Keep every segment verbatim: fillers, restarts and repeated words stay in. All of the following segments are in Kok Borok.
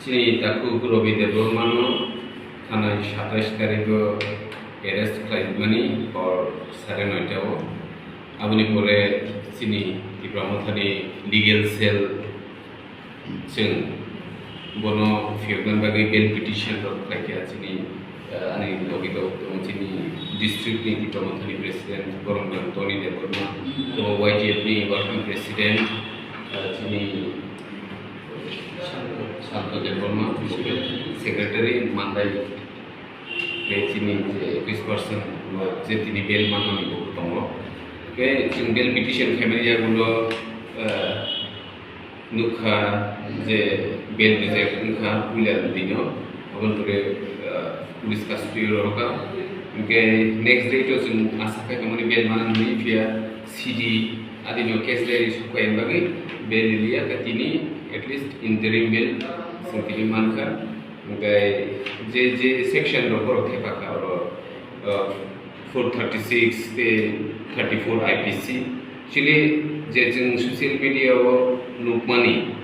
Chini takhuk Robi Debbarmano thanai satais tarigo arrest khlaimani hor sare noita o. Aboni pore chini Tipra Mothani legal cell chwng bono phiyokna bagwi bail petition rok khlaikha chini, eh, ani logi rok tongo chini district ni Tipra Mothani president Goromgram Tony Debbarma, tongo Y T F ni working president, eh, chini Santo Debbarma, secretary Mandai, tei chini je ekwis percent je tini bail manmani bo tongo. Tei chwng bail petition khaimani yagulo, eh, nukha je bail reject wngkha puila dino, aboni pore, eh, police custody o rohorkha. Hwnkhe next date o chwng asa khe tongmani bail manani hwnwi phiya C D adino case diary sokha bagwi bail riliya, tei tini at least interim bail chwng tini mankha. Hwnkhe je, je section rok borok thepakha oro, uh, four thirty-six tei thirty-four I P C. Chini je chwng social media o nukmani,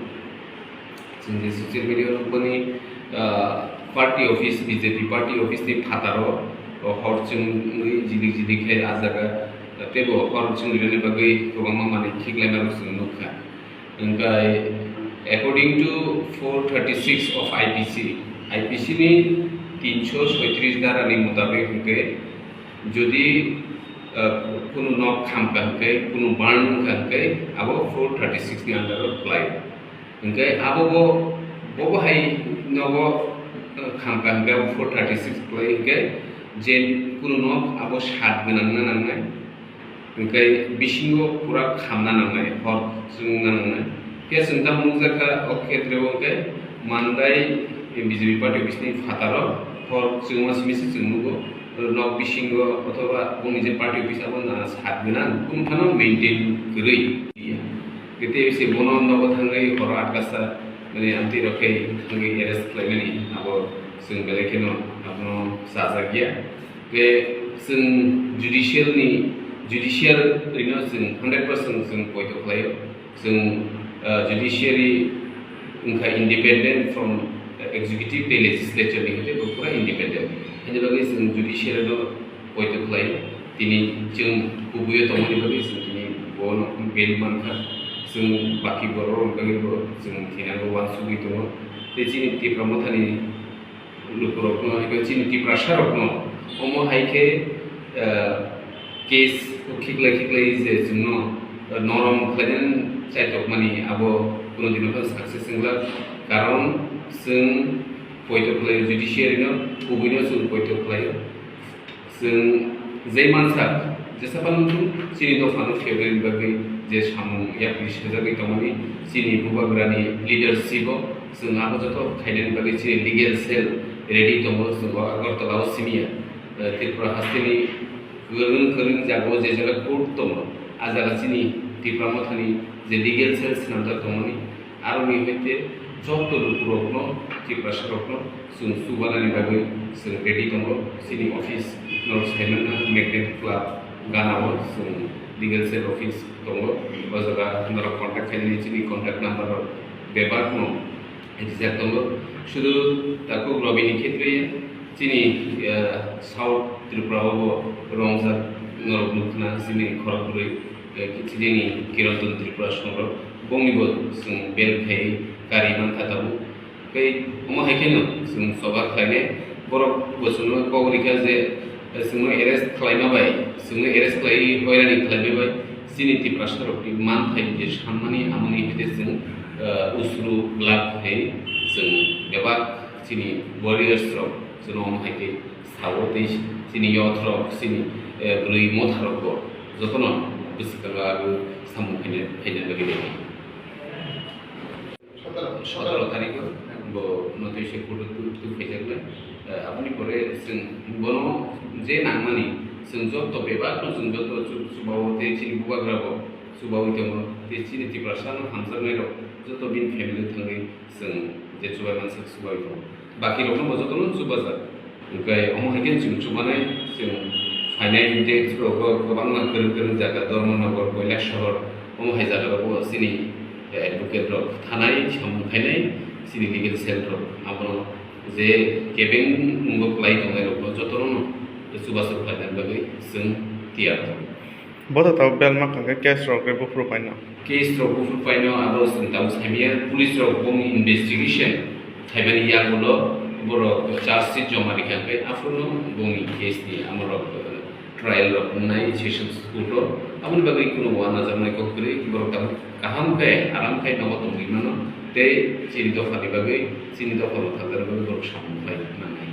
chwng je social media o nukmani, uh, party office, B J P party office ni phataro, uh, hor chwngwi jidik jidik khe ah jaga, uh, teibo hor chwngwi rwna bagwi kwbangma manwi khiklaima rok chwng nukha. Hwnkhe, according to four thirty-six of I P C, I P C ni tinso soitris dara ni mutabik hwnkhe, jodi, ah, kunu nok khamkha hwnkhe, kunu burn wngkha hwnkhe, abo four thirty-six ni under o khlai. Hwnkhe, abo bo, bo bo hai nogo, ah, khamkha hwnkhe, abo four thirty-six khlai hwnkhe, je kunu nok abo sat gwnang na nangnai. Hwnkhe bisingo pura khamna nangnai, hor chwngna nangnai. Khe chwng tamo nukjakha, o khetreo hwnkhe Mandai B J P party office ni phataro hor chwngma simi se chwng nugo. Nok bisingo othoba bongni je party office abo na sat gwnang, kunu phano maintain kwrwi. Khe tei se bono nogo thangwi horo atkasa, mane amtwi rok khe thangwi arrest khlaimani abo chwng belai kheno abono chajak ya. Khe chwng judicial ni, judiciary no chwng hundred percent chwng poito khlaio. Chwng, ah, judiciary wngkha independent from executive tei legislature ni, hwnkhe bo pura independent. Haini bagwi chwng judiciary no poito khlaio. Tini chwng kubuio tongmani bagwi chwng tini bono bail mankha. Chwng baki borok rokni bagwi bo chwng thinango uansugwi tongo. Tei chini Tipra Mothani lukurokno, eba chini Tiprasarokno omo hai khe, eh, case khiklai khiklai je chwngno, eh, norom khlainani chaitokmani abo kuno dino phano success wnglak. Karon chwng poito khlaio judiciary no, kubuino chwng poito khlaio. Chwng je mansa, jesa phano chwng chini dophano phebrani bagwi je samung yapri sajagwi tongmani chini bubagrani leadership o chwng abo joto khainani bagwi chini legal cell ready tongo, chwng o Agartala o simi ya, eh, Tripura hasteni kwrwng kwrwng jagao je jaga court tongo, a jaga chini Tipra Mothani je legal cell swnamjak tongmani, aroni hoite joto lukurokno, Tiprasarokno chwng chubanani bagwi chwng ready tongo. Chini office norok saimanna Magnet Club ganao chwng legal cell office tongo. O jaga norok contact khainani chini contact number rok bebakno rijak tongo. Sudu takhuk Robini khetre chini, eh, South Tripura o bo rongjak norok nukna chini khorok bwrwi, eh, chini Kiranton Tripura songrok bongni bo chwng bail khai kari mankha tabuk. Tei omo hai kheno chwng choba khlainai borok bo chwngno kok rikha je, eh, chwngno arrest khlaima bai, chwngno arrest khlaiwi hoirani khlaima bai chini Tiprasa rokni manthai je sanmani amoni hete chwng, eh, usru glak hai chwng bebak chini warriors rok chwngno omo hai khe sao tei chini youth rok chini, eh, bwrwi motha rok bo jotono bwskango abo samung khaina, khaina bagwi rw. Sotoro, sotoro tarikh o bo notoi se photo tu, tu phaijaknai. Eh, aboni pore chwng bono je nangmani, chwng joto bebak no chwng joto chu-, chubao tei chini bubagra bo chubaui tongo, tei chini Tiprasa no hamjaknai rok joto bini family thangwi chwng je chubai mansak chubai tongo. Baki rok no bo joto no chubajak. Hwnkhe omo hai khe chwng chubanai, chwng phainai hwnkhe chwng kwbangma kwrwng kwrwng jaga, Dharmanagar, Kailasahar, omo hai jaga rok bo chini advocate rok thanai, samung khainai, Chini legal cell rok abono je kebeng mungo kwlai tongnai rokno jotono chubachu khlaina bagwi chwng tiyar tongo. Bo to tabuk bel mankha khe case rok khe buphuru paino. Case rok buphuru paino abo chwng tabuk saimanya, police rok bongni investigation khaimani yagulo borok charge sheet joma rikha khe aphurno bongni case ni amorok trial rok wngnai sessions court o. Aboni bagwi kuno uanajaknai kok kwrwi, borok tabuk kaham khe aram khe nogo tongwi mano tei chini dopha ni bagwi, chini dopha rok thangna bagwi borok samung khlai mannai.